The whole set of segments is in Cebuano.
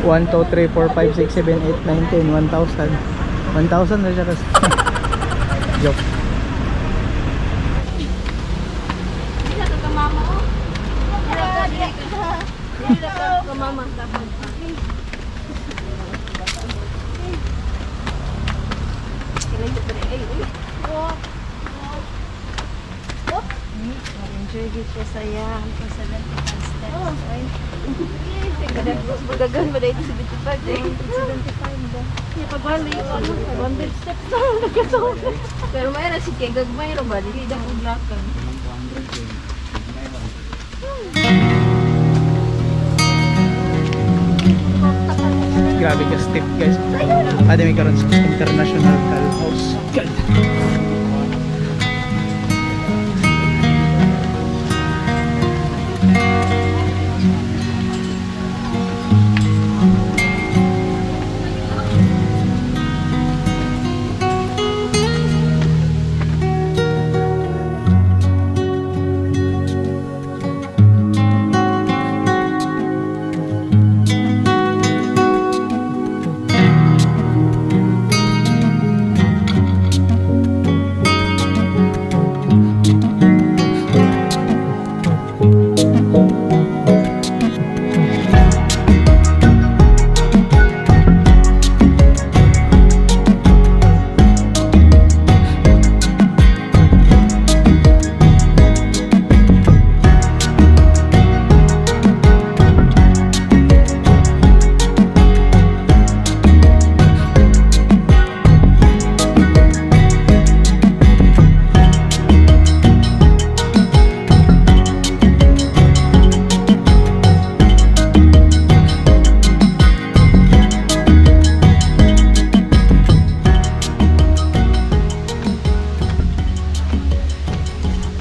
1, 2, 3, 4, 5, 6, 7, 8, 9, 10, 1,000. 1,000 na siya kasi. Joke. Enjoy gid siya sa iya. 75 steps. Ay. Gadagan ba dito 75 eh? 75 ba? Kaya pagbalik, ano, 100 steps na lang nagkataon. Pero mayroon si Kegag mayroon ba? Dili daw og lakang. Grabe ka steep, guys. Ade may karon sa International House. God.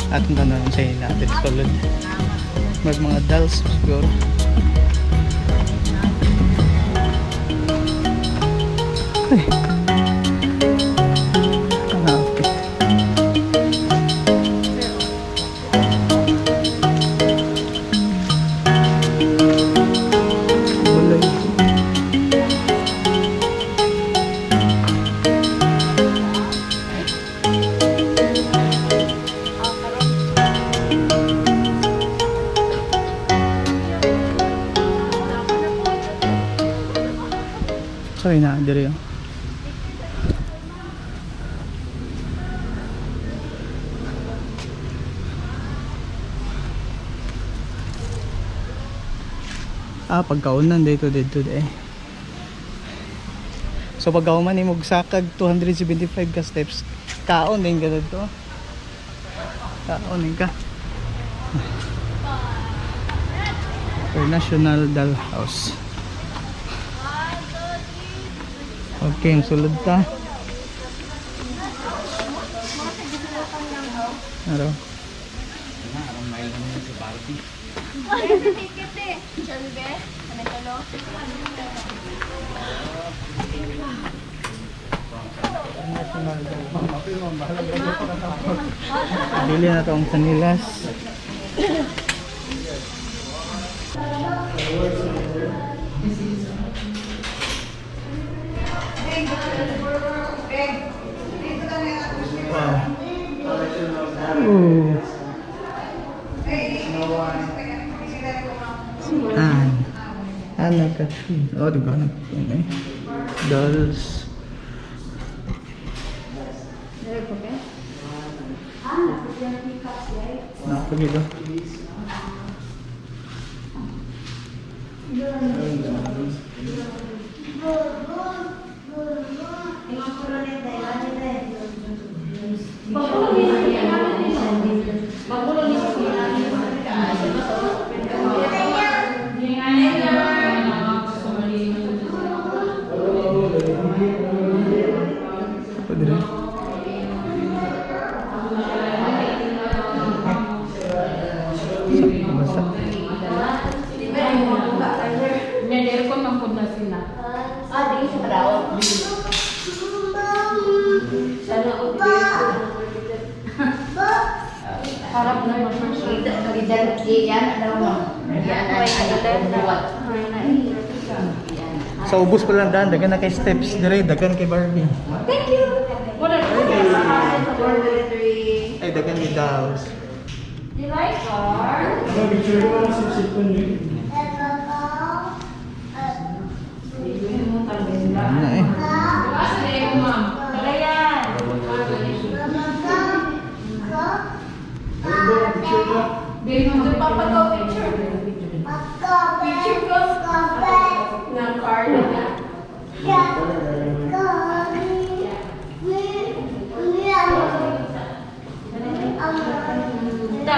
Atong tanawon sa natin sulod. Mag mga dolls siguro. Ay. Ang hapit. Walay. Sorry na, diri oh. Ah, pagkaunan dito dito eh. So pagkauman ni sakag 275 ka steps, kaon din ka dito. Kaon din ka. International Dollhouse. Okay, sulod ta. Ano? Bili na tong sanilas. Wow. Ooh. Si Ann. Anna Catherine. Oh, di ba? Ano eh? Dolls. Nakapagilo. Pwede rin. Basta. May aircon man pud na sila. Ah, di sa kadao. Sana og di. Harap na yung first. Yan daw mo. Yan ay ay buwat. Yan. Sa ubos pa lang daan, daghan na kay steps dire, daghan kay Barbie. Thank you. Wala. Three. Ay, daghan kay dolls. You like car? Ano na eh. Asa na yung ma'am? Kagayan. Dili mo Doon pa pag picture. Picture ko. Ng car na. Ta.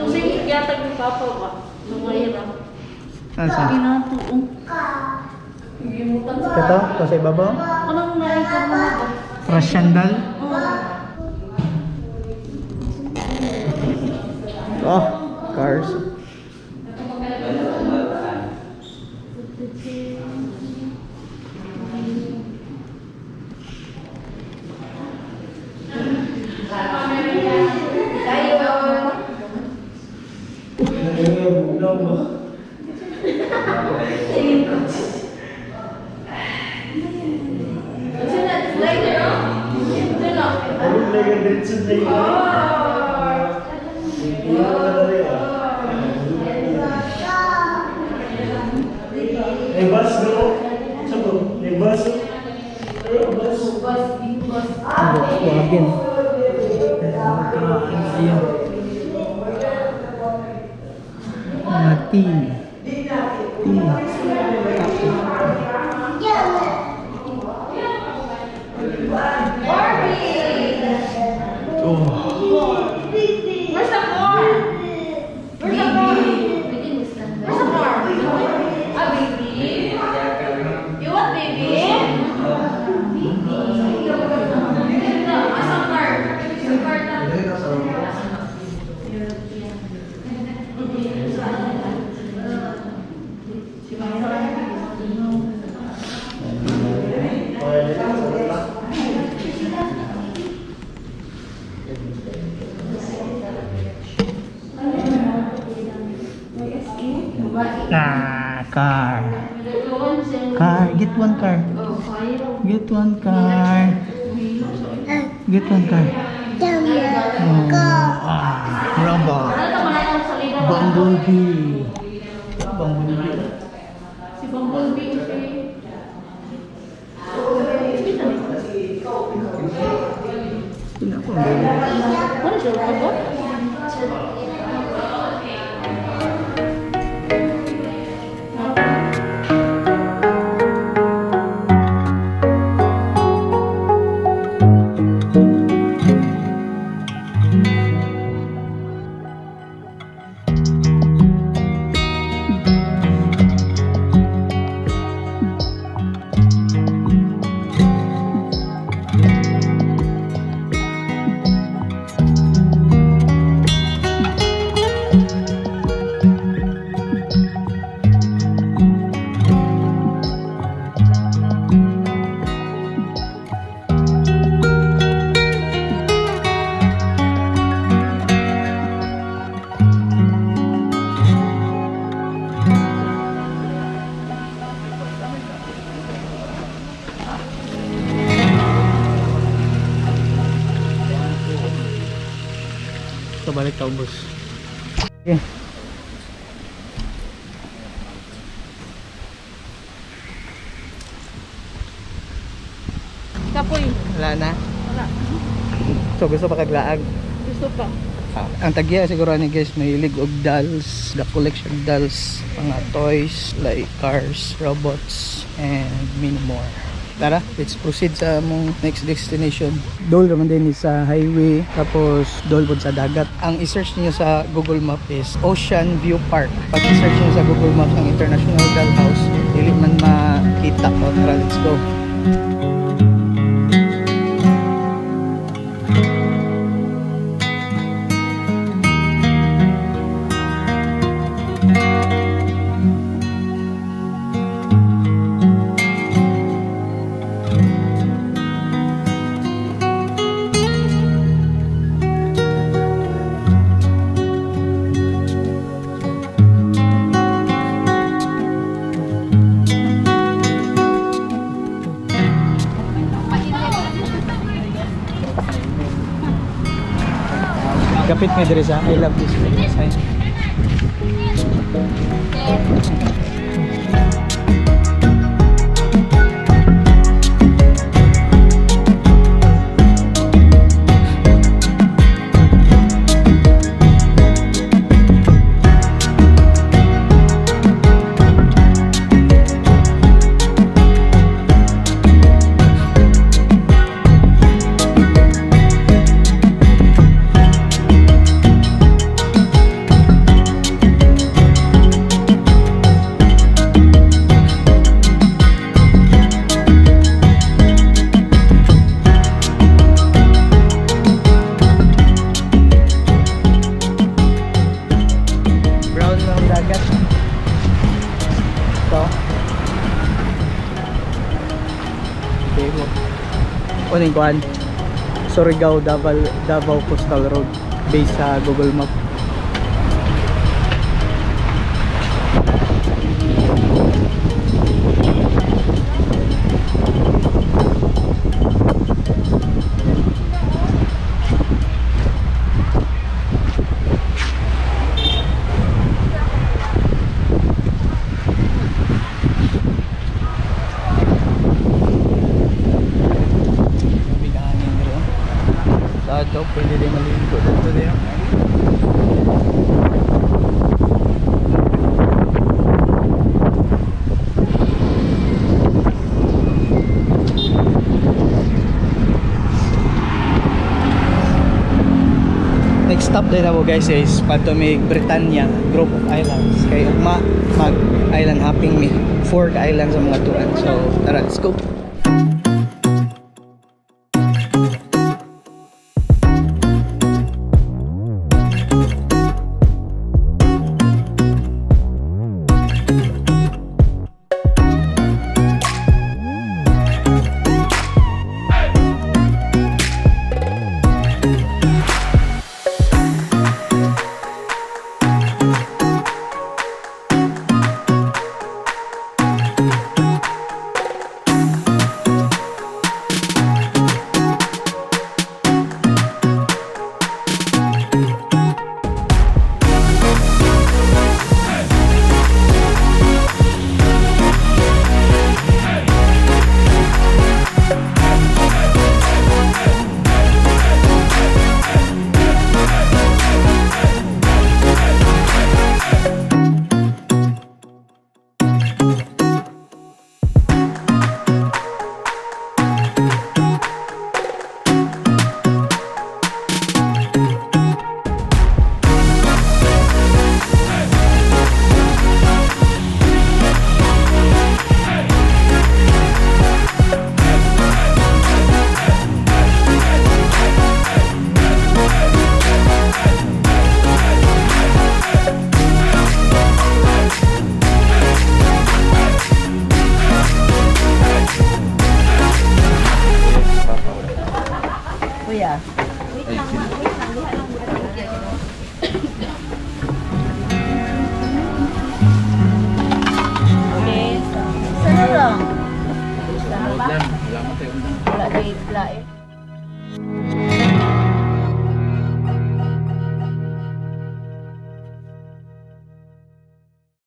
Tusay yatag ni Papa ba? Lumayan ako. Asa? Pinatuong. Gimutan sa Ito, ito sa ibabaw. Anong naikot mo na ba? Russian doll. Oh, cars. Tayo. Ito na, later, oh. Ito na. May bus no? Saan ba? May bus? Pero bus. Bus, big bus. Volkswagen. Ayan. Mga tea. Tea. Kape. Barbie! Oh. Where's the car? Where's the car? Where's the car? Ah, baby. You want baby? Baby. Asa car? Sa car na. Ah, car. Car. Get one car. Get one car. Get one car. Oh, ah, robot. Bumblebee. Bumblebee. Si Bumblebee si... Sino ako? Ano siya? Robot? So, balik ka ubos. Okay. Kapoy. Wala na. Wala. So, gusto pa kaglaag. Gusto pa. Ah, ang tagya siguro ni guys mahilig og dolls, the collection dolls, mga toys like cars, robots, and many more. Tara, let's proceed sa among next destination. Dol naman din is sa highway, tapos dol pod sa dagat. Ang i-search niyo sa Google Map is Ocean View Park. Pag i-search niyo sa Google Maps ang International Doll House, dili man makita ko. Tara, let's go. Gapit mi diri sa I love this sign. Brown lang dagat. Ito. Okay mo. Uning kuan. Surigao Davao Davao Coastal Road based sa Google Map. Bigahanin diri, oh. Sa ato pwede din maligo dito din, oh. Next stop din ako, guys, is Patomig Britannia Group of Islands. Kay ugma mag island hopping mi. Four ka islands sa mga tuan. So tara, let's go.